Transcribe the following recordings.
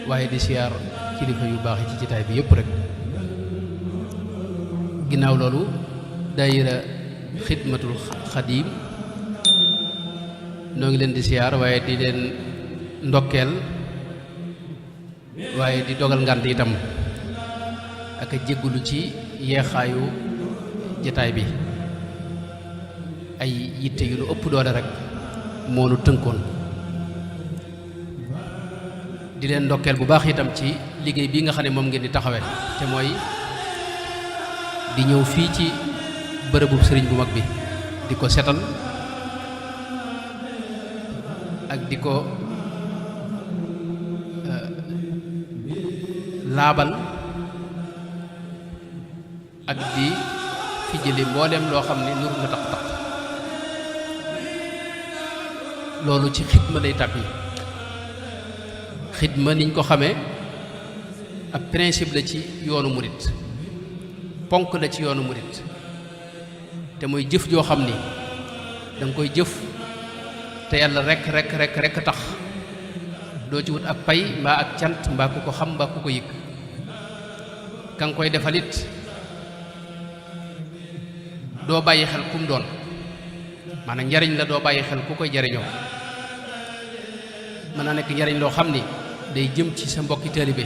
waaye di siyaar kilifa yu baax yi ci jataay bi yëpp rek. ginnaaw loolu daayira xidmatul xadiim noo ngi leen di siyaar waaye di leen ndokkeel waaye di dogal ngànt itam ak a jéggulu ci yeexaayu jataay bi ay yitte yu lu ëpp doole rek moo nu tënkoon. di leen ndokkeel bu baax itam ci liggéey bii nga xam ne moom ngeen di taxawe te mooy di ñëw fii ci bërëbub sëriñ bu mag bi di ko setal ak di ko laabal ak di fi jële mbooleem loo xam ne nur na tax loolu ci xidma lay tàbbi. xidma niñ ko xamee ab principe la ci yoonu murit, ponk la ci yoonu murit, te mooy jëf joo xam ni danga koy jëf te yàlla rek tax doo ci wut ak pay mbaa ak cant mbaa ku ko xam mbaa ku ko yëg. ka nga koy defalit doo bàyyi xel kum doon, maanaam njariñ la doo bàyyi xel ku koy jariñoo. mën naa nekk njariñ loo xam ni day jëm ci sa mbokki taalibe,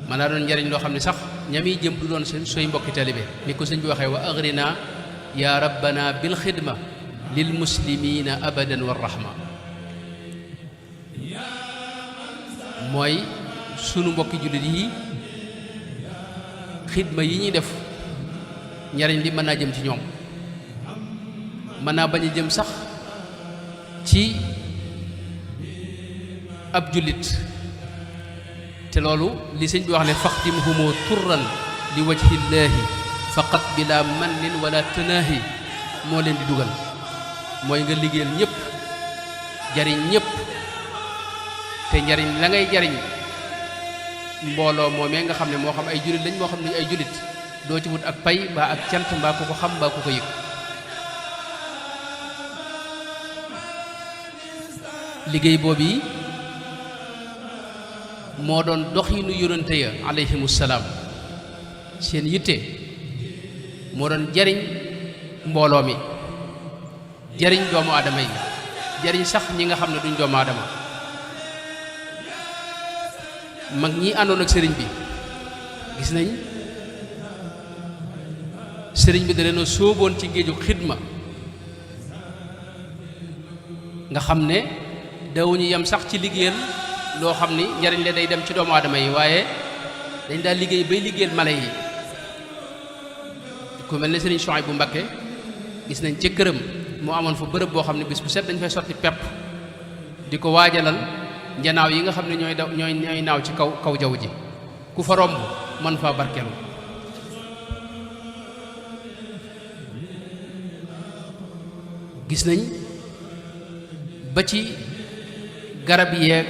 mën naa doon njariñ loo xam ne sax ñami jëm du doon sooy mbokki taalibe, ni ko sëñ bi waxee wa agrina ya rabbana bil xidma lil muslimina abadan wa rahma. mooy sunu mbokki jullit yi xidma yi ñuy def njariñ li mën naa jëm ci ñoom, mën naa bañ a jëm sax ci ab jullit, te loolu li sëñ bi wax ne faxtimhumoo turran li wajhillaahi faqat bila mannin wala tanaahi moo leen di dugal. mooy nga liggéeyal ñëpp jariñ ñëpp te njariñ la ngay jariñ mbooloo moomee nga xam ne moo xam ay jullit lañ moo xam ne ay jullit doo ci wut ak pay mbaa ak cant mbaa ku ko xam mbaa ku ko yëg. liggéey boobu yi moo doon doxinu yonente ya alayhimu salaam, seen yitte moo doon jariñ mbooloo mi, jariñ doomu aadama yi, jariñ sax ñi nga xam ne duñ doomu aadama. mag ñi àndoon ak sëriñ bi gis nañ sëriñ bi da leen a sóoboon ci géeju xidma nga xam ne dawuñu yem sax ci liggéeyal loo xam ni njariñ la day dem ci doomu aadama yi, waaye dañ daal liggéey bay liggéeyal mala yi. ku mel ne sëriñ Souhaïbou Mbacké gis nañ ca këram moo amoon fa bërëb boo xam ne bis bu set dañ fay sotti pepp di ko waajalal njanaaw yi nga xam ne ñooy naaw ci kaw jaww ji, ku fa romb mën faa barkeelu. gis nañ ba ci garab yeeg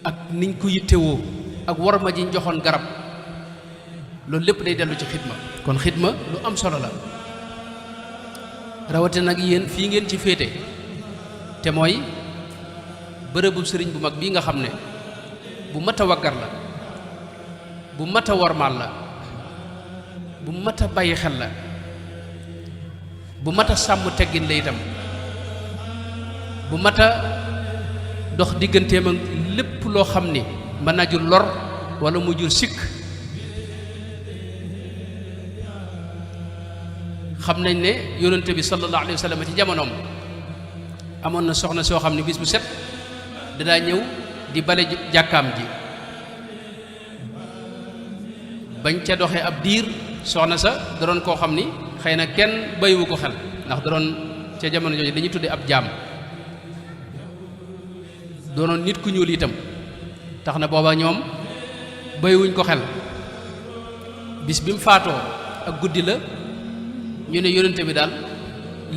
ak niñ ko yittewoo ak worma ji ñu joxoon garab, loolu lépp day dellu ci xidma. kon xidma lu am solo la, rawatina nag yéen fii ngeen ci féete te mooy bërëbu sëriñ bu mag bii nga xam ne bu mat a waggar la, bu mat a wormaal la, bu mat a bàyyi xel la, bu mat a sàmm teggin la itam, bu mat a dox digganteem ak lépp loo xam ni mën naa jur lor wala mu jur sikk. xam nañ ne yonente bi sallallahu alayhi wa sallam ci jamonoom amoon na soxna soo xam ne bis bu set dadaa ñëw di bale jàkkaam ji. bañ ca doxee ab diir soxna sa da doon koo xam ni xëy na kenn bayiwu ko xel, ndax da doon ca jamono jooju dañuy tudde ab jaam, doonoon nit ku ñuul itam, tax na booba ñoom bayiwuñ ko xel. bis bi mu faatoo ak guddi la, ñu ne yonente bi daal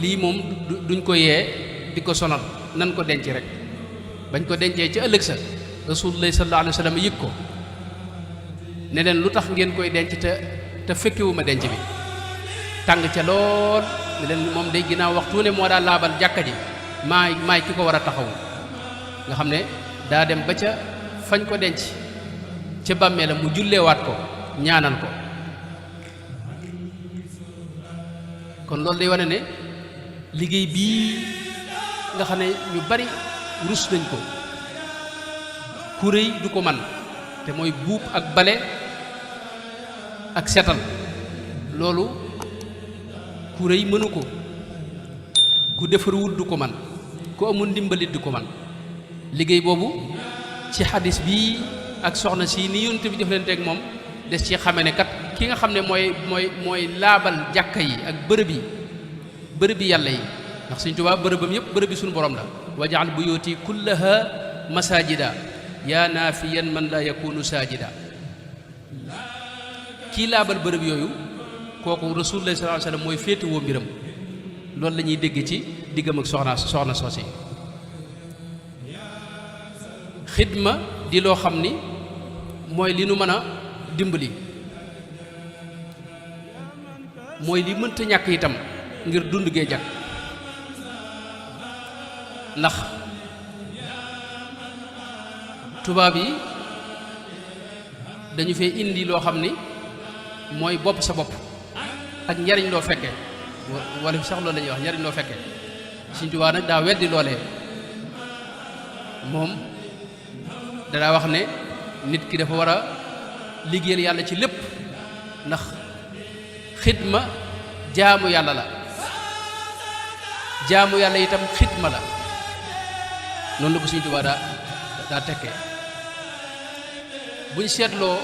lii moom duñ ko yee di ko sonal, nan ko denc rek. bañ ko dencee ci ëllëg sa rasulullah sallallahu alayhi wa sallam yëg ko ne leen lu tax ngeen koy denc te fekkewuma denc bi. tàng ca lool ne leen moom day ginnaaw waxtu ne moo daal laabal jàkka ji maay ki ko war a taxawu. nga xam ne daa dem ba ca fañ ko denc ca bàmmeelam mu julleewaat ko ñaanal ko. kon loolu day wane ne liggéey bii nga xam ne ñu bari rus nañ ko ku rëy du ko man te mooy buub ak bale ak setal loolu ku rëy mënu ko, ku defaruwut du ko man, ku amul ndimbalit du ko man. liggéey boobu ci xadis bii ak soxna si ni yonent bi jëflanteek moom des ci xame ne kat ki nga xam ne mooy laabal jàkka yi ak bërëb yi yàlla yi, ndax Sëñ Tuubaa bërëbam yépp bërëb bi suñu borom la. wajaal buyuti kullaha masajida yaa naafiyan man la yakunu saajida. kii laabal bërëb yooyu kooku rasulullah sallallahu alayhi wasallam mooy féetewoo mbiram. loolu la ñuy dégg ci diggam ak soxna soosi. xidma di loo xam ni mooy li nu mën a dimbali, mooy li mënta ñàkk itam ngir dund gee jag. ndax tubaab yi dañu fee indi loo xam ni mooy bopp sa bopp ak njariñ loo fekke, wala sax loolu la ñuy wax njariñ loo fekke. Sëñ Tuubaa nag daa weddi loolee. moom danaa wax ne nit ki dafa war a liggéeyal yàlla ci lépp, ndax xidma jaamu yàlla la, jaamu yàlla itam xidma la. noonu la ko Sëñ Tuubaa daa tekkee. buñ seetloo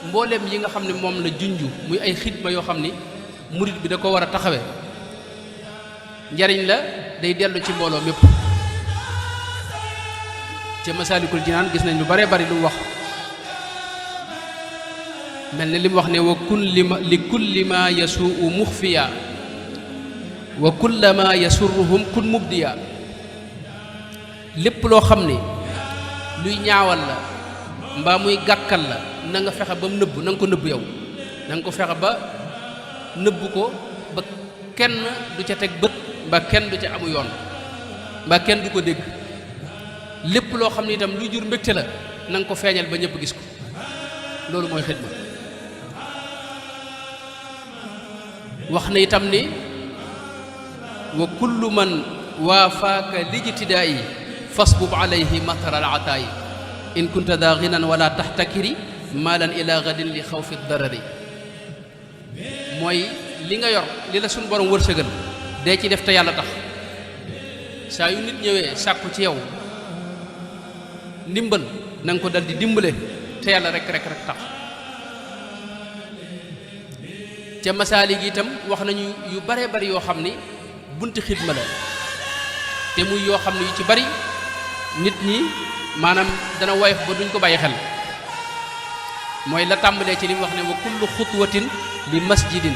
mbooleem yi nga xam ne moom la junju muy ay xidma yoo xam ni murit bi da ko war a taxawe, njariñ la day dellu ci mbooloo mépp. ca Masaalikul Jinaan gis nañ lu bare bari lu mu wax, mel ne li mu wax ne wa li kulli ma yasuu muxfiya wa kulla ma yasurruhum kun mubdiya. lépp loo xam ne luy ñaawal la mbaa muy gàkkal la na nga fexe ba mu nëbb, na nga ko nëbb yow, na nga ko fexe ba nëbb ko ba kenn du ca teg bët mbaa kenn du ca amu yoon mbaa kenn du ko dégg. lépp loo xam ne itam lu jur mbégte la na nga ko feeñal ba ñëpp gis ko. loolu mooy xidma. wax na itam ni wa kullu man waafaaka lijtidaa'i fasbub alayhi matar al ataa'i in kunta daa ginan wala taxtakiri maalan ila gadin li xawfi darari. mooy li nga yor li la suñu borom wërsëgal dee ci def te yàlla tax. saa yu nit ñëwee sàkku ci yow ndimbal na nga ko dal di dimbale te yàlla rek tax. ca Masaalik itam wax nañu yu bare bari yoo xam ni bunti xidma la, te muy yoo xam ne yu ci bari nit ñi maanaam dana woyof ba duñ ko bàyyi xel. mooy la tàmbalee ci li mu wax ne wa kullu xutwatin li masjidin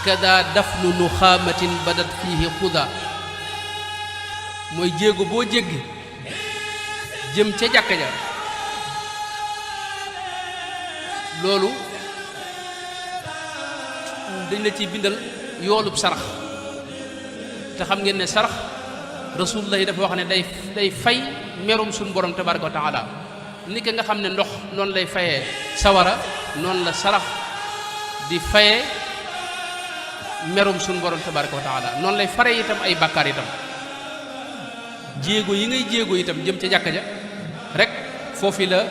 kada dafnu nuxaamatin badat fiihi xuda. mooy jéego boo jéggi jëm ca jàkka ja, loolu dañ la ciy bindal yoolub sarax. te xam ngeen ne sarax rasulullah yi dafa wax ne day fay merum suñu borom tabaraka wa taala. ni ki nga xam ne ndox noonu lay fayee sawara, noonu la sarax di fayee merum suñu borom tabaraka wa taala. noonu lay fare itam ay bàkkaar itam. jéego yi ngay jéego itam jëm ca jàkka ja rek foofu la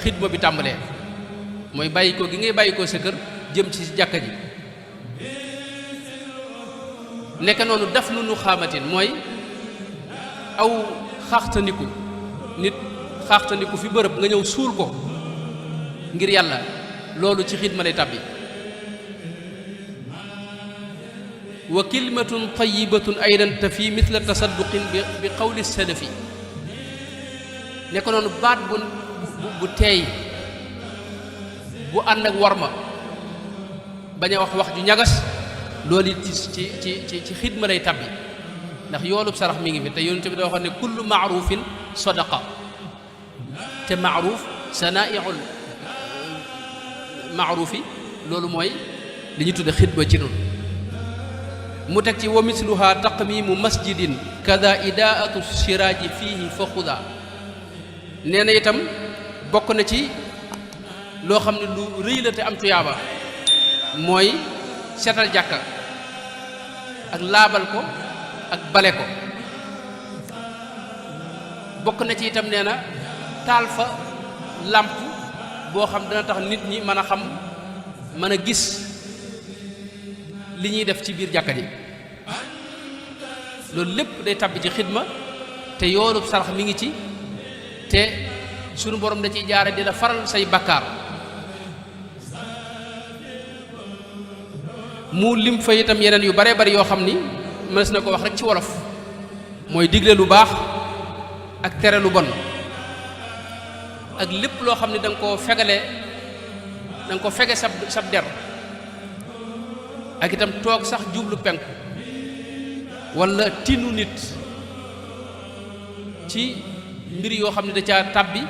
xidma bi tàmbalee, mooy bàyyi ko gi ngay bàyyi ko sa kër jëm ci jàkka ji. nekk noonu daf nu xaamatin mooy aw xaaxtandiku, nit xaaxtandiku fi bërëb nga ñëw suul ko ngir yàlla, loolu ci xidma lay tàbbi. wa kalimatun tayyibatun aydan tafi mithla tasadduqin bi qawli salafi. nekk noonu baat bu teey bu ànd ak warma, bañ a wax ju ñagas, loolu it ci xidma lay tabbi. ndax yoolub sarax mi ngi fi, te yonent bi da waxoon ne kullu maarufin sadaqa. te maaruf sanaa'iul maarufi loolu mooy li ñu tudde xidma ci noonu. mu teg ci wa misluha taqmimu masjidin kada idaatu siraaji fiihi fa xuda. nee na itam bokk na ci loo xam ne lu rëy la te am tuyaaba mooy setal jàkka ak laabal ko ak bale ko. bokk na ci itam nee na taal fa làmp boo xam dana tax nit ñi mën a xam mën a gis li ñuy def ci biir jàkka ji. loolu lépp day tàbbi ci xidma te yoolub sarax mi ngi ci te sunu borom da ciy jaare di la faral say bakkaar. mu lim fa itam yeneen yu bare bari yoo xam ni mënees na ko wax rek ci wolof mooy digle lu baax ak tere lu bon ak lépp loo xam ne da nga koo fegale da nga ko fege sab der ak itam toog sax jublu penku wala tinu nit ci mbir yoo xam ne da caa tàbbi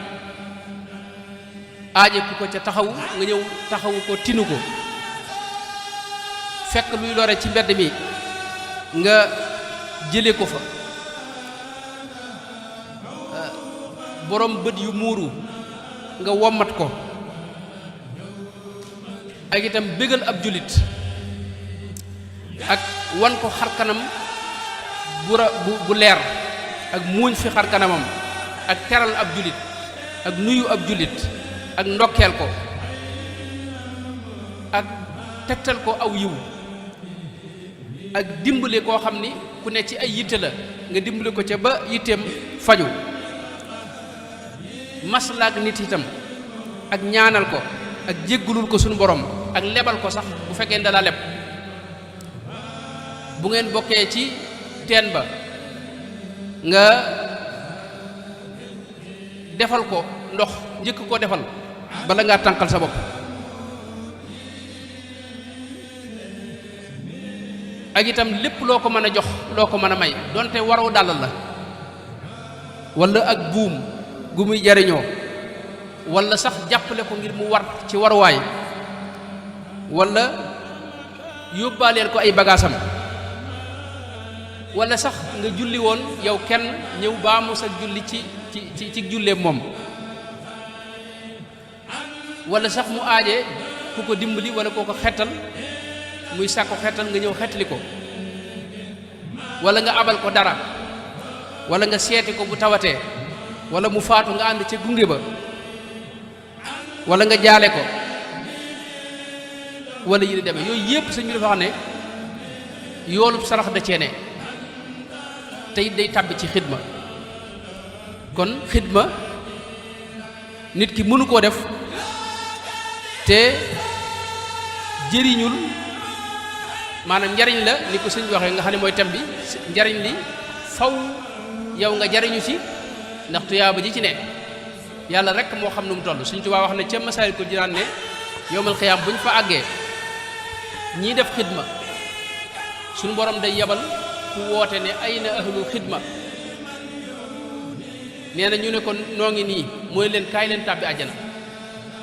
aaje ku ko ca taxawu nga ñëw taxawu ko tinu ko fekk luy lore ci mbedd mi nga jële ko fa borom bët yu muuru nga wommat ko ak itam bégal ab jullit ak wan ko xarkanam bu leer ak muuñ fi xarkanamam ak teral ab jullit ak nuyu ab jullit ak ndokkeel ko ak tegtal ko aw yiw ak dimbali koo xam ni ku ne ci ay yitte la nga dimbali ko ca ba yitteem faju maslaak nit itam ak ñaanal ko ak jéggulul ko sunu borom ak lebal ko sax bu fekkee dala leb bu ngeen bokkee ci teen ba nga defal ko ndox njëkk ko defal bala ngaa tànqal sa bopp ak itam lépp loo ko mën a jox loo ko mën a may donte waraw dàll la wala ak buum gu muy jariñoo wala sax jàppale ko ngir mu war ci waruwaay wala yóbbaaleel ko ay bagaasam wala sax nga julli woon yow kenn ñëw baamu sa julli ci julleem moom wala sax mu aaje ku ko dimbali wala koo ko xettal muy sàkko xettal nga ñëw xettali ko wala nga abal ko dara wala nga seeti ko bu tawatee wala mu faatu nga ànd ca gunge ba wala nga jaale ko wala yi di demee yooyu yépp sëñ bi dafa wax ne yoolub sarax da cee ne te it day tàbbi ci xidma kon xidma nit ki mënu koo def te jëriñul maanaam njariñ la ni ko sëñ bi waxee nga xam ne mooy thème bi njariñ li faw yow nga jariñu ci ndax tuyaaba ji ci ne yàlla rek moo xam nu mu toll Sëñ Tuubaa wax ne ca Masaalikul Jinaan ne yowmal xiyaam bu ñu fa àggee ñii def xidma suñu borom day yebal ku woote ne ayna ahlul xidma nee na ñu ne ko noo ngi nii mooy leen kaay leen tàbbi àjjana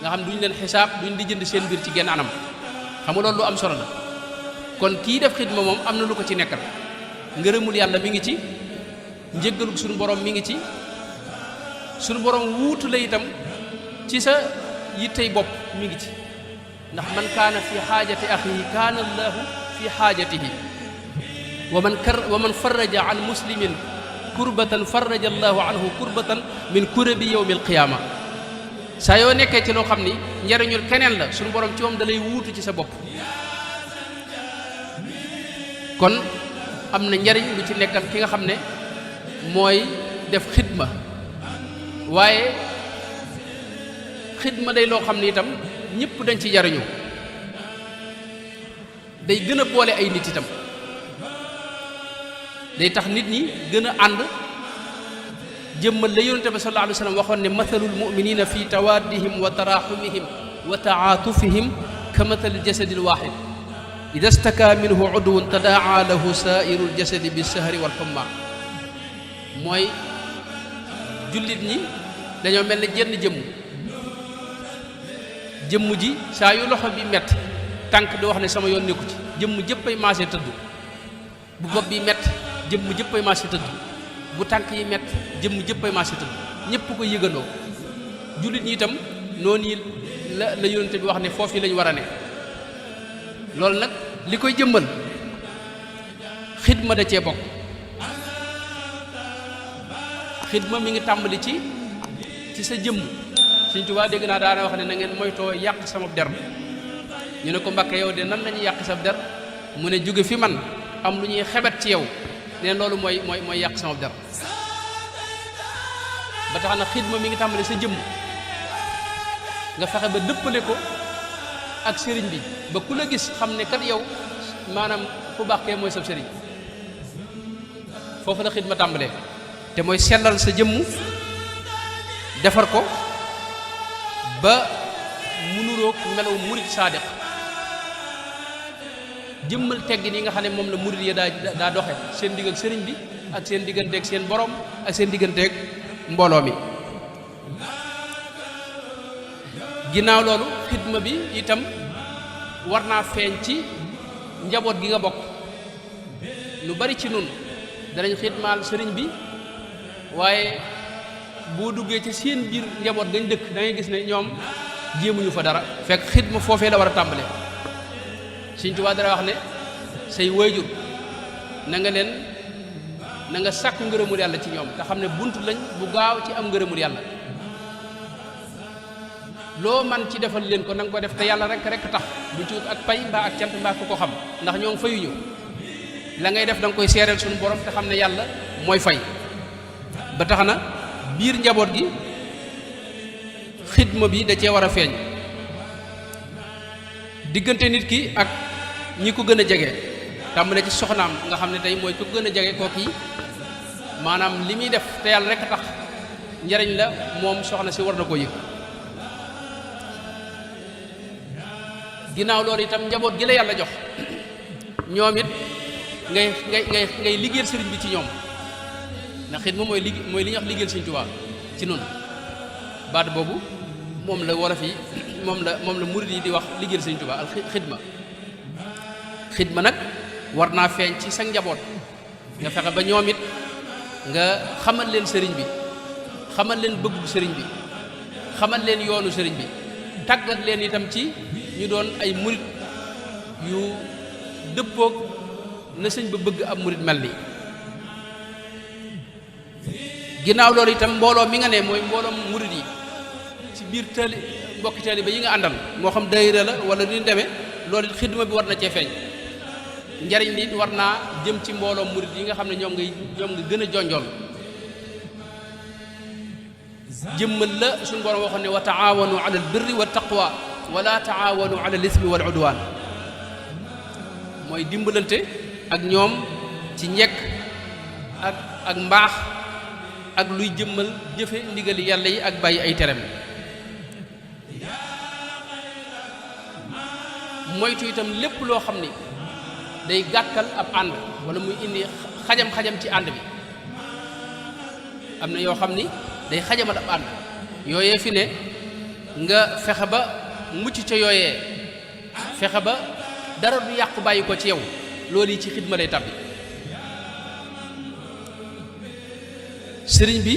nga xam duñ leen xisaab duñ di jënd seen mbir ci genn anam xam nga loolu lu am solo la kon kii def xidma moom am na lu ko ci nekkal ngërëmul yàlla mi ngi ci njëggalu suñu borom mi ngi ci suñu borom wuutu la itam ci sa yittey bopp mi ngi ci ndax man kaana fi xaajati axihi kaana allahu fi xaajatihi wa man farraja an muslimin kurbatan farraja allahu anhu kurbatan min kurabi yawmi alqiyaama saa yoo nekkee ci loo xam ni njariñul keneen la suñu borom ci moom da lay wuutu ci sa bopp kon am na njariñ lu ci nekkal ki nga xam ne mooy def xidma waaye xidma day loo xam ne itam ñëpp dañ ci jariñu day gën a boole ay nit itam day tax nit ñi gën a ànd jëmmal la yonente bi sallallahu alayhi wa sallam waxoon ne mathalul muminina fi tawaddihim wa taraxumihim wa taatufihim ka mathalil jasadil waxid ida staka minhu udwun tadaa lahu sairul jasadi bi sahri wal humma mooy jullit ñi dañoo mel ne jenn jëmm ji saa yu loxo bi mett tànk di wax ne sama yoon nekku ci jëmm jëppay maase tëdd bu bopp bi mett jëmm jëppay maase tëdd bu bu tànk yi mett jëmm jëppay maasital ñëpp ko yëgandoo jullit ñi itam noonu yi la yonent bi wax ne foofu yi lañu war a ne loolu nag li koy jëmmal xidma da cee bokk xidma mi ngi tàmbali ci sa jëmm Sëñ Tuubaa dégg naa daana wax ne na ngeen moytoo yàq sama der ñu ne ko Mbàkke yow de nan lañuy yàq sa der mu ne jóge fi man am lu ñuy xebet ci yow ne loolu mooy yàq sama der ba tax na xidma mi ngi tàmbali sa jëmm nga fexe ba dëppale ko ak sëriñ bi ba ku la gis xam ne kat yow maanaam ku baax kee mooy sab sëriñ foofu la xidma tàmbalee te mooy sellal sa jëmm defar ko ba munuroog melaw murid saadiq jëmmal teggin yi nga xam ne moom la murid ya daa doxe seen digg ak sëriñ bi ak seen digganteeg seen borom ak seen digganteeg mbooloo mi ginnaaw loolu xidma bi itam war naa feeñ ci njaboot gi nga bokk lu bari ci nun danañ xidmaal sëriñ bi waaye boo duggee ci seen biir njaboot gañ dëkk da ngay gis ne ñoom jéemuñu fa dara fekk xidma foofee la war a tàmbale Sëriñ Tuubaa dara wax ne say waajur na nga sàkku ngërëmul yàlla ci ñoom te xam ne bunt lañ bu gaaw ci am ngërëmul yàlla loo man ci defal leen ko na nga ko def te yàlla rek tax bu ci wut ak pay mbaa ak cant mbaa ku ko xam ndax ñoom fayuñu la ngay def da nga koy seereel suñu borom te xam ne yàlla mooy fay ba tax na biir njaboot gi xidma bi da cee war a feeñ diggante nit ki ak ñi ko gën a jege tàmbale ci soxnaam nga xam ne tey mooy ko gën a jege kooku yi maanaam li muy def te yàlla rek tax njariñ la moom soxna si war na koo yëg ginnaaw loolu itam njaboot gi la yàlla jox ñoom it ngay liggéeyal sëriñ bi ci ñoom ndax xidma mooy li ñuy wax liggéeyal Sëriñ Tuubaa ci noonu baat boobu moom la wolof yi moom la murid yi di wax liggéeyal Sëriñ Tuubaa al xidma nag war naa feeñ ci sa njaboot nga fexe ba ñoom it nga xamal leen sëriñ bi xamal leen bëggu sëriñ bi xamal leen yoonu sëriñ bi tàggat leen itam ci ñu doon ay murid yu dëppoog na sëñ ba bëgg ab murid mel ni ginnaaw loolu itam mbooloo mi nga ne mooy mbooloom murid yi ci biir mbokki taalibe yi nga àndal moo xam daayira la wala lu ñu demee loolu it xidma bi war na cee feeñ njariñ li war naa jëm ci mbooloom murid yi nga xam ne ñoom nga gën a jonjool jëmmal la suñu borom waxoon ne wa taawanu ala al birri wa taqwa wala taawanu ala al ismi wal udwan mooy dimbalante ak ñoom ci njekk ak mbaax ak luy jëmmal jëfe ndigali yàlla yi ak bàyyi ay terem moytu itam lépp loo xam ni day gàkkal ab ànd wala muy indi xajam-xajam ci ànd bi am na yoo xam ni day xajamal ab ànd yooyee fi ne nga fexe ba mucc ca yooyee fexe ba dara du yàqu bàyyi ko ci yow loolu yi ci xidma lay tàbbi sëriñ bi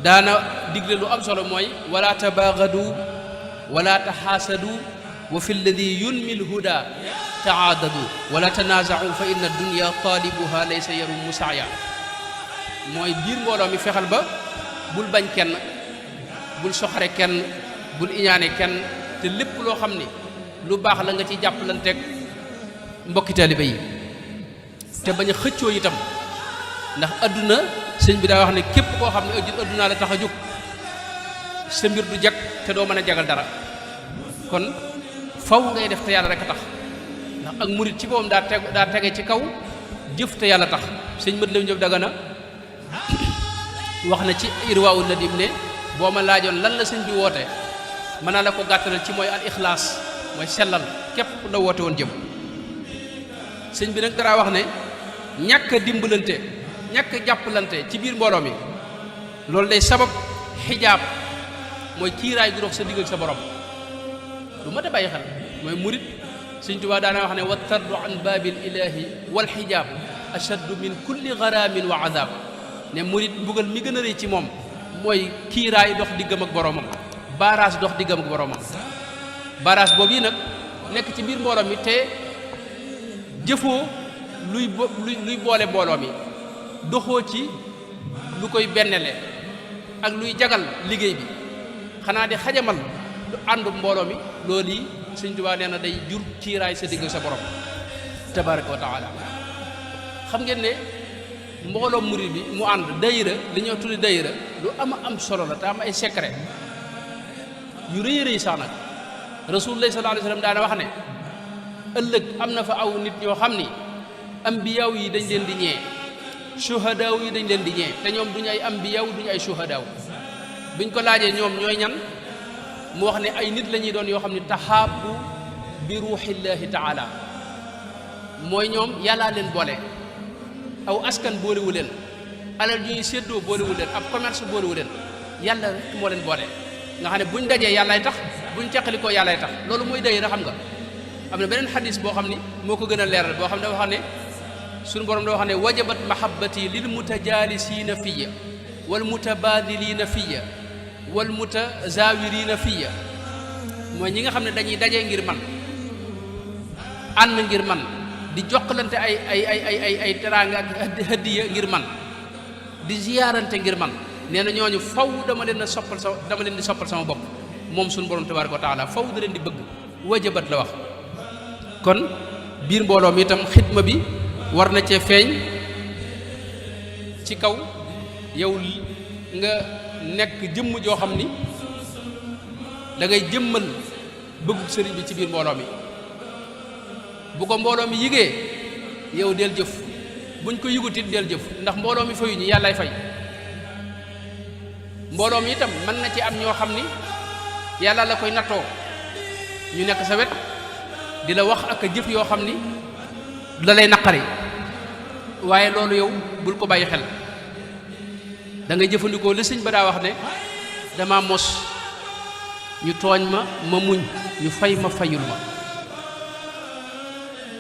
daana digle lu am solo mooy wala tabaagadu wala taxaasadu wa fi lladi yunmi lhuda taadadu wala tanaazau fa inna dunya taalibuha laysa yarum musaaya mooy biir mbooloo mi fexal ba bul bañ kenn bul soxare kenn bul iñaane kenn te lépp loo xam ni lu baax la nga ci jàppalanteeg mbokki taalibe yi te bañ a xëccoo itam ndax adduna sëñ bi daa wax ne képp koo xam ne addunaa la tax a jóg sa mbir du jag te doo mën a jagal dara kon faw ngay def te yàlla rek a tax ndax ak murit ci boppam daa tege ci kaw jëf te yàlla tax sëñ mët lam jëf Dagana wax na ci Irwaa'u Nadim ne boo ma laajoon lan la sëñ bi woote mën naa la ko gàttalal ci mooy al ixlaas mooy sellal képp la woote woon jëm sëñ bi nag dara wax ne ñàkk a dimbalante ñàkk a jàppalante ci biir mbooloo mi loolu day sabab xijaab mooy kiiraay gu dox sa digg ak sa borom lu mat a bàyyi xel mooy murit Sëñ Tuubaa daana wax ne wa tardu an baabil ilaahi wal xijaab ashaddu min kulli gharaamin wa azab ne murit mbugal mi gën a rëy ci moom mooy kiiraay dox diggam ak boroomam baaraas dox diggam ak boroomam baaraas boobu yi nag nekk ci biir mbooloo mi te jëfoo luy boole mbooloo mi doxoo ci lu koy bennele ak luy jagal liggéey bi xanaa di xajamal lu àndu mbooloo mi loolu yi Sëñ Tuubaa nee na day jur kiiraay sa digg sa borom tabaraka wa taala xam ngeen ne mbooloo murid bi mu ànd dayira li ñoo tuddi dayira lu am solo la te am ay secret yu rëy rëy sax nag rasulullah sallallahu alayhi wa sallam daana wax ne ëllëg am na fa aw nit ñoo xam ni ambiyaaw yi dañ leen di ñee shuhadaaw yi dañ leen di ñee te ñoom duñu ay ambiyaaw duñu ay shuhadaaw biñ ko laajee ñoom ñooy ñan mu wax ne ay nit la ñuy doon yoo xam ne taxaabu bi ruuxillahi taala mooy ñoom yàllaa leen boole aw askan boolewu leen alal ju ñuy séddoo boolewu leen ab commerce boolewu leen yàlla rek moo leen boole nga xam ne buñ dajee yàllaay tax buñ teqalikoo yàllaay tax loolu mooy dayira xam nga am na beneen xadis boo xam ni moo ko gën a leeral boo xam ne dafa xam ne suñu borom dafa xam ne wajabat mahabbati lil mutajaalisiina fiya wal mutabaadiliina fiya wal mutazawirina fiya mooy ñi nga xam ne dañuy daje ngir man ànd ngir man di jokkalante ay teraanga ak hadiya ngir man di ziyaarante ngir man nee na ñooñu faw dama leen di soppal sama bopp moom suñu borom tabaaraka wa taala faw da leen di bëgg wajabat la wax kon biir mbooloo mi itam xidma bi war na cee feeñ ci kaw yow nga nekk jëmm joo xam ni da ngay jëmmal bëggu sëriñ bi ci biir mbooloo mi bu ko mbooloo mi yigee yow del jëf buñ ko yigutit del jëf ndax mbooloo mi fayu ñi yàllaay fay mbooloo mi itam mën na ci am ñoo xam ni yàlla la koy nattoo ñu nekk sa wet di la wax ak a jëf yoo xam ni da lay naqari waaye loolu yow bul ko bàyyi xel da ngay jëfandikoo li sëñ ba daa wax ne dama mos ñu tooñ ma muñ ñu fay ma fayul ma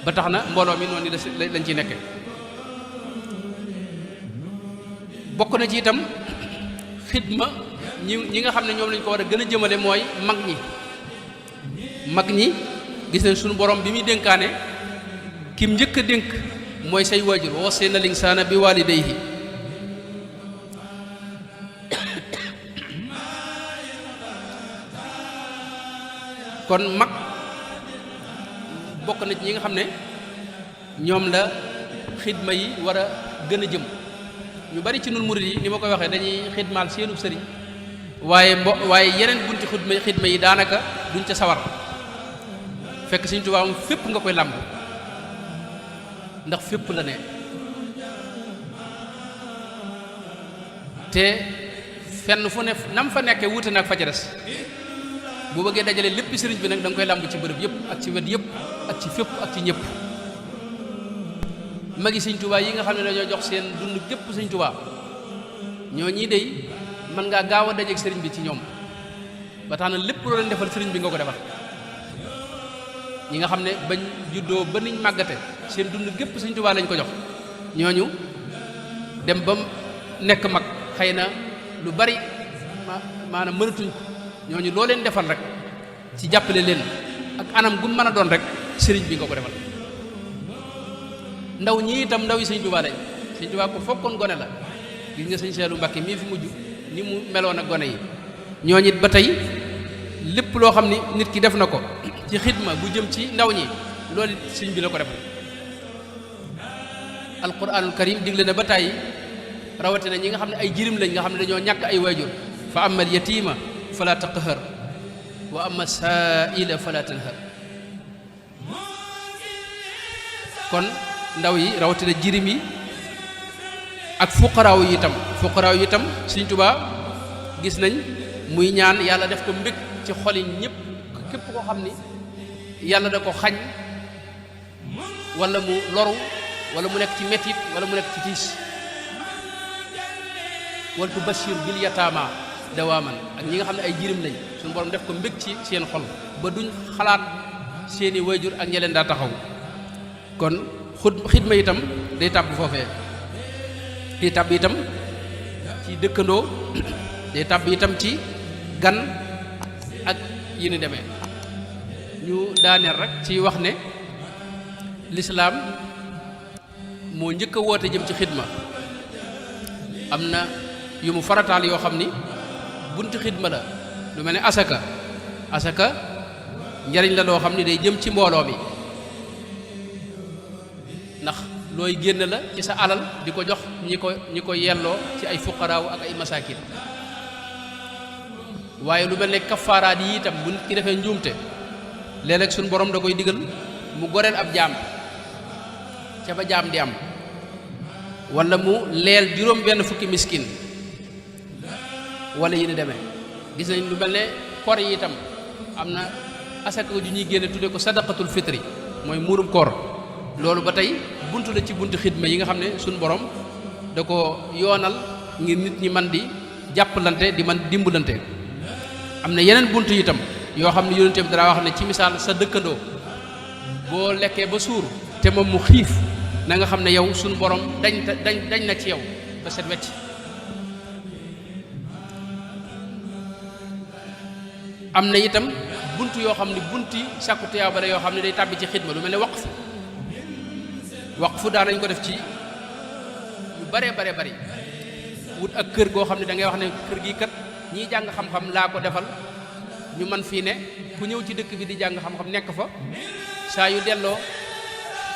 ba tax na mbooloo mi noonu lañ ci nekke bokk na ci itam xidma ñi nga xam ne ñoom lañ ko war a gën a jëmale mooy mag ñi gis nañ suñu borom bi muy dénkaane kim njëkk a dénk mooy say waajur wa wassayna linsaana bi waalidayhi kon mag bokk na ci ñi nga xam ne ñoom la xidma yi war a gën a jëm ñu bari ci nun murid yi ni ma koy waxee dañuy xidmaal seenub sëriñ waaye yeneen bunti xidma yi daanaka duñ ca sawar fekk Sëriñ Tuubaa moom fépp nga koy làmb ndax fépp la ne te fenn fu ne nam fa nekkee wuute nag fa ca des bu bëggee dajale lépp sëriñ bi nag da nga koy làmb ci bërëb yëpp ak ci wet yëpp ak ci fépp ak ci ñëpp magi Sëriñ Tuubaa yi nga xam ne dañoo jox seen dund gépp Sëriñ Tuubaa ñoo ñii dey mën ngaa gaaw a dajeeg sëriñ bi ci ñoom ba tax na lépp loo leen defal sëriñ bi nga ko defal ñi nga xam ne bañ juddoo ba niñ màggate seen dund gépp Sëriñ Tuubaa lañ ko jox ñooñu dem ba nekk mag xëy na lu bari maanaam mënatuñ ko ñooñu loo leen defal rek ci jàppale leen ak anam gu mën a doon rek sëriñ bi nga ko defal ndaw ñi itam ndaw yi Sëriñ Tuubaa lañ Sëriñ Tuubaa ko fokkoon gone la gis nga Sëriñ Seelu Mbàkke mii fi mujj ni mu meloon ak gone yi ñooñu it ba tey lépp loo xam ni nit ki def na ko ci xidma bu jëm ci ndaw ñi loolu it sëriñ bi la ko defal alquranul karim digle na ba tàyyi rawatina ñi nga xam ne ay jirim lañ nga xam ne dañoo ñàkk ay waajur fa amal yatima fala taqhar wa amma saa'ila fala tanhar kon ndaw yi rawatina jirim yi ak fuqaraaw yi itam Sëriñ Tuubaa gis nañ muy ñaan yàlla def ko mbég ci xoli ñëpp képp koo xam ni yàlla da ko xañ wala mu loru wala mu nekk ci metit wala mu nekk ci tiis wal tubashir bil yataama dawaaman ak ñi nga xam ne ay jirim lañ suñu borom def ko mbég ci seen xol ba duñ xalaat seeni waajur ak ña leen daa taxaw kon xidma itam day tàbb foofee day tàbb itam ci dëkkandoo day tàbb itam ci gan ak yi ni demee ñu daaneel rek ci wax ne lislaam moo njëkk a woote jëm ci xidma am na yu mu farataal yoo xam ni bunti xidma la lu mel ne asaka njariñ la loo xam ni day jëm ci mbooloo mi ndax looy génn la ci sa alal di ko jox ñi ko yelloo ci ay fuqaraaw ak ay masaakin waaye lu mel ne kafaaraat yi itam bu nit ki defee njuumte léeg-léeg suñu borom da koy digal mu goreel ab jaam ca ba jaam di am wala mu leel juróom benn fukki miskin wala yi ni demee gis nañ lu mel ne koor yi itam am na asaka ju ñuy génne tudde ko sadaqatul fitri mooy muurum koor loolu ba tey buntu la ci buntu xidma yi nga xam ne suñu borom da ko yoonal ngir nit ñi man di jàppalante di man dimbalante am na yeneen buntu itam yoo xam ne yonent bi dara wax ne ci misaal sa dëkkandoo boo lekkee ba suur te moom mu xiif na nga xam ne yow suñu borom dañ na ci yow ba set wecc am na itam bunt yoo xam ne bunti sàkku tuyaaba la yoo xam ne day tàbbi ci xidma lu mel ne waqfu daanañ ko def ci yu bare bari wut ak kër goo xam ne da ngay wax ne kër gi kat ñiy jàng xam-xam laa ko defal ñu man fii ne ku ñëw ci dëkk bi di jàng xam-xam nekk fa saa yu delloo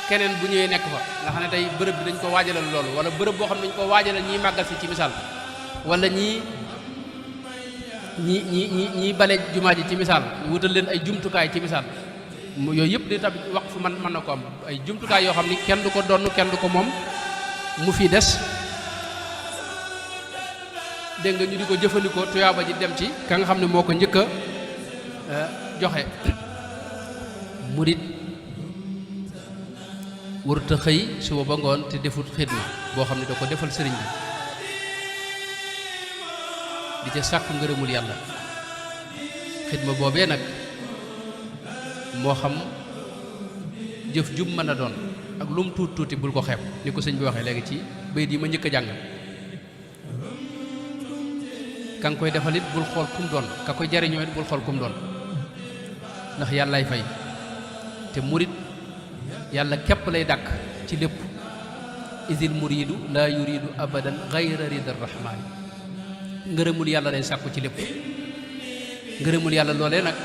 keneen bu ñëwee nekk fa nga xam ne tey bërëb bi dañ ko waajalal loolu wala bërëb boo xam ne dañ ko waajalal ñiy màggal si ci misaal wala ñi bale jumaa ji ci misaal wutal leen ay jumtukaay ci misaal yooyu yëpp di tamit waqf mën na ko am ay jumtukaay yoo xam ni kenn du ko donn kenn du ko moom mu fi des dégg nga ñu di ko jëfandikoo tuyaaba ji dem ci ka nga xam ne moo ko njëkk a joxe murit warut a xëy suba ba ngoon te defut xidma boo xam ne da ko defal sëriñ bi di ca sàkku ngërëmul yàlla xidma boobee nag moo xam jëf jum mën a doon ak lu mu tuuti bul ko xeeb ni ko sëñ bi waxee léegi ci bayit yi ma njëkk a jàng ka nga koy defal it bul xool kum doon ka koy jariñoo it bul xool kum doon ndax yàllaay fay te murit yàlla képp lay dàkk ci lépp isil muridu laa yuridu abadan gayra rida rahmaani ngërëmul yàlla lay sàkku ci lépp ngërëmul yàlla loolee nag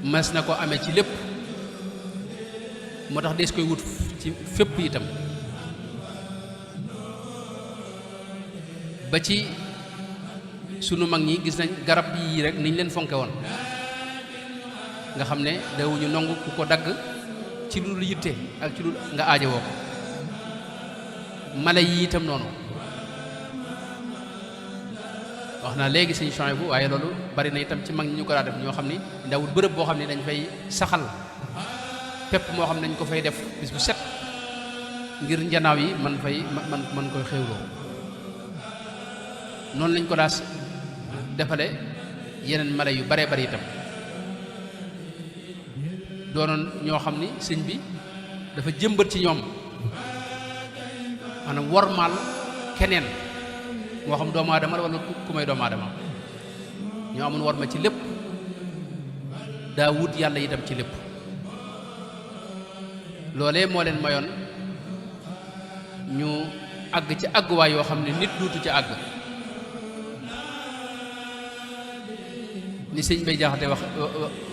mas na ko amee ci lépp moo tax des koy wut ci fépp itam ba ci sunu mag ñi gis nañ garab yii rek niñ leen fonke woon nga xam ne dawuñu nangu ku ko dagg ci lu yitte ak ci lu nga aajowoo ko mala yi itam noonu wax naa léegi sëñ change bu waaye loolu bari na itam ci mag ñi ñu ko daa def ñoo xam ni ndawul bërëb boo xam ne dañ fay saxal pepp moo xam ne dañ ko fay def bis bu set ngir njanaaw yi man koy xewloo noonu lañ ko daa defale yeneen mala yu bare bari itam doonoon ñoo xam ni sëñ bi dafa jëmbat ci ñoom maanaam wormaal keneen moo xam doomu aadama la wala ku may doomu aadama ñoo amoon war ma ci lépp daa wut yàlla itam ci lépp loolee moo leen mayoon ñu àgg ci àgguwaay yoo xam ne nit duutu ci àgg ni sëñ bay jaxate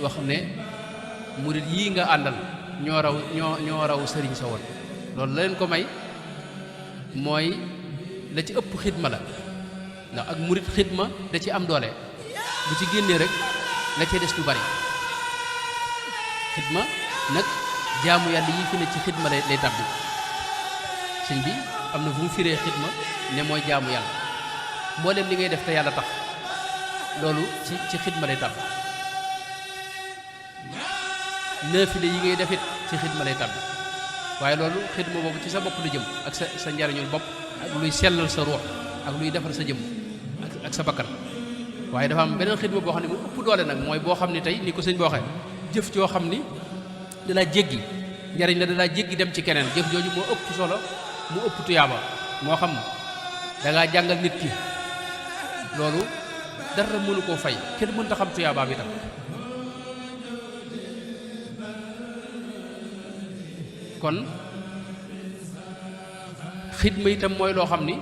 wax ne murit yii nga àndal ñoo raw sëriñ sa woon loolu la leen ko may mooy la ci ëpp xidma la ndax ak murit xidma da ci am doole bu ci génnee rek la cay des lu bari xidma nag jaamu yàlla yi fi ne ci xidma lay tàbbi sëñ bi am na fu mu firee xidma ne mooy jaamu yàlla mboolem li ngay def te yàlla tax loolu ci xidma lay tàbbi naafile yi ngay defit ci xidma lay tàbbi waaye loolu xidma boobu ci sa bopp lu jëm ak sa njariñul bopp ak luy sellal sa ruux ak luy defar sa jëm ak sa bakkan waaye dafa am beneen xidma boo xam ne mu ëpp doole nag mooy boo xam ne tey ni ko sëñ boo waxee jëf joo xam ni da la jéggi njariñ la dalaa jéggi dem ci keneen jëf jooju moo ëpp solo mu ëpp tuyaaba moo xam dangaa jàngal nit ki loolu dara mënu koo fay kenn mënta xam tuyaabaam itam kon xidma itam mooy loo xam ni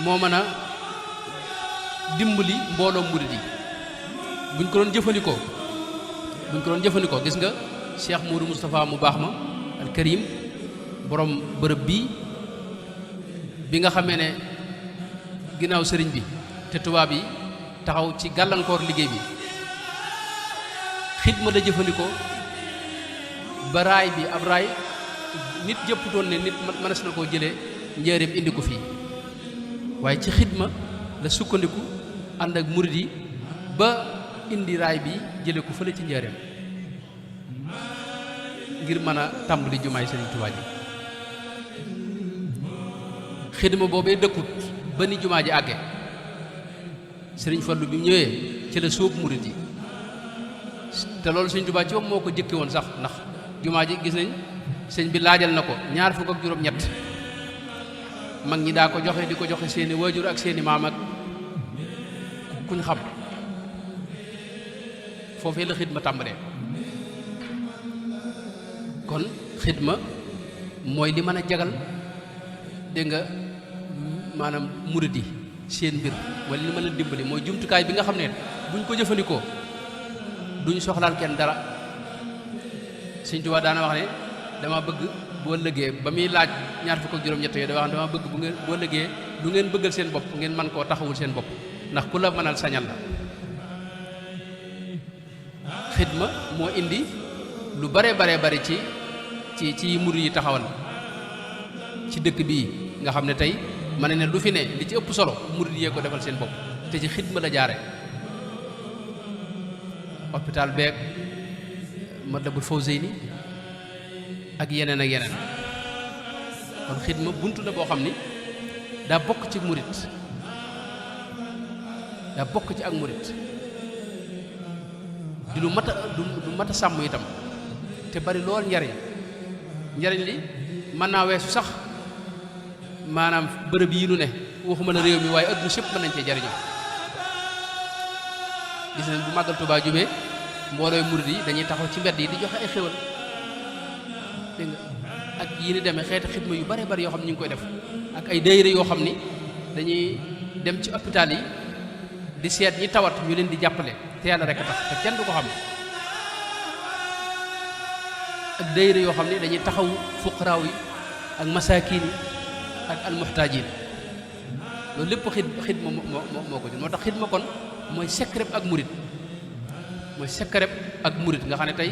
moo mën a dimbali mbooloo murid yi buñ ko doon jëfandikoo gis nga Cheikh Moudou Moustapha mu baax ma al Karim borom bërëb bii bi nga xamee ne ginnaaw sëriñ bi te tubaab yi taxaw ci gàllankoor liggéey bi xidma la jëfandikoo ba raay bi ab raay nit jëpputoon ne nit mënees na koo jëlee njëreem indi ko fii waaye ci xidma la sukkandiku ànd ak murid yi ba indi raay bi jële ko fële ci njëreem ngir mën a tàmbali jumaay Sëriñ Tuubaa ji xidma boobee dëkkut ba ni jumaa ji àgge Sëriñ Fallu bi mu ñëwee ci la sóob murid yi te loolu Sëriñ Tuubaa ci moom moo ko jëkke woon sax ndax jumaa ji gis nañ sëñ bi laajal na ko 27 mag ñi daa ko joxe di ko joxe seeni waajur ak seeni maam ak kuñ xam foofee la xidma tàmbalee kon xidma mooy li mën a jagal dégg nga maanaam murid yi seen mbir wala li mën a dimbali mooy jumtukaay bi nga xam ne buñ ko jëfandikoo duñ soxlaal kenn dara Sëñ Tuubaa daana wax ne dama bëgg boo lëggee ba muy laaj 27 yooyu da wax ne dama bëgg bu ngeen boo lëggee lu ngeen bëggal seen bopp ngeen mën koo taxawul seen bopp ndax ku la mënal sañal la xidma moo indi lu bare bari ci murid yi taxawal ci dëkk bii nga xam ne tey ma ne lu fi ne li ci ëpp solo murid yee ko defal seen bopp te ci xidma la jaare hôpital beeg Matlabul Fawzayni ak yeneen kon xidma buntu la boo xam ni daa bokk ci murid daa bokk ci ak murid di lu mat a sàmm itam te bari lool njariñ li mën naa weesu sax maanaam bërëb yi nu ne waxuma la réew mi waaye adduna sépp mën nañ cee jariñoo gis nañ bu màggal Tuubaa jubee mboolooy murid yi dañuy taxaw ci mbedd yi di joxe ay xéwal dégg nga ak yi ni demee xeeti xidma yu bare bari yoo xam ne ñu ngi koy def ak ay daayira yoo xam ni dañuy dem ci hôpital yi di seet ñi tawat ñu leen di jàppale te yàlla rek a tax te kenn du ko xam ak daayira yoo xam ne dañuy taxaw fuqaraaw yi ak masaakiin yi ak almuhtaajin loolu lépp xidma moo ko jël moo tax xidma kon mooy secret ak murid nga xam ne tey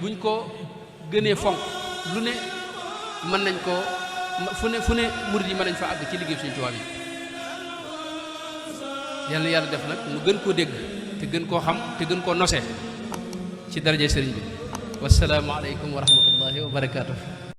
buñ ko gënee fonk lu ne mën nañ ko fu ne murid yi mën nañ fa àgg ci liggéey Sëriñ Tuubaa bi yal na yàlla def nag mu gën koo dégg te gën koo xam te gën koo nose ci daraje sëriñ bi wassalaamu aleykum wa rahmatullahi wa barakaatuh